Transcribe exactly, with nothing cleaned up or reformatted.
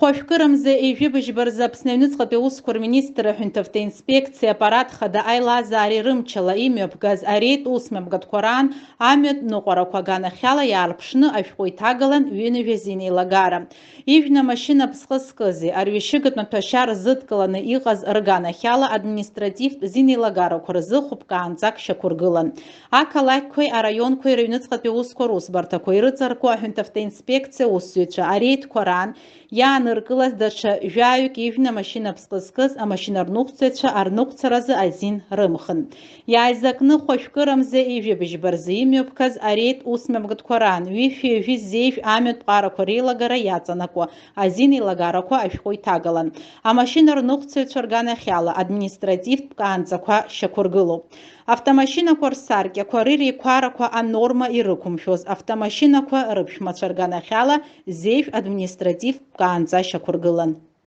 Хәажәкырамза ҩажәи быжьба рзы Аԥсны аҩныҵҟатәи аусқәа рминистрра аҳәынҭавтоинспекциа аппарат хада аилазаареи рымчала имҩаԥгаз ареид усмҩаԥгатәқәа раан амҩатә ныҟәарақәа аганахьала иаарԥшны ашәҟәы иҭагалан ҩынҩажәа зинеилагара. Ижәны амашьына ԥсҟы зкызи, арҩашьыгатә маҭәашьар зыдкыланы иҟаз рганахьала административтә зинеилагарақәа рзы хәыԥкаанҵак шьақәыргылан. Ақалақьқәеи араионқәеи рыҩныҵҟатәи аусқәа русбарҭақәа ирыҵаркуа аҳәынҭавтоинспекциа аусзуҩцәа ареидқәа раан иааныркылаз даҽа жәаҩык ижәны амашьына ԥсҟы зкыз амашьынарныҟәцаҩцәа арныҟәцаразы азин рымхын. Иааизакны хәажәкырамза ҩажәи быжьба рзы имҩаԥгаз ареид усмҩаԥгатәқәа раан ҩышәи ҩажәи зеижә амҩатә ҟарақәа реилагара иаҵанакуа азин еилагарақәа ашәҟәы иҭагалан. Амашьынарныҟәцаҩцәа рганахьала административтә каанҵақәа шьақәыргылоуп. Автомашьынақәа рсаркьақәа, рыреиқәарақәа анорма ирықәымшәоз автомашьынақәа рыԥшәмацәа рганахьала зеижә административтә каанҵа шьақәыргылан.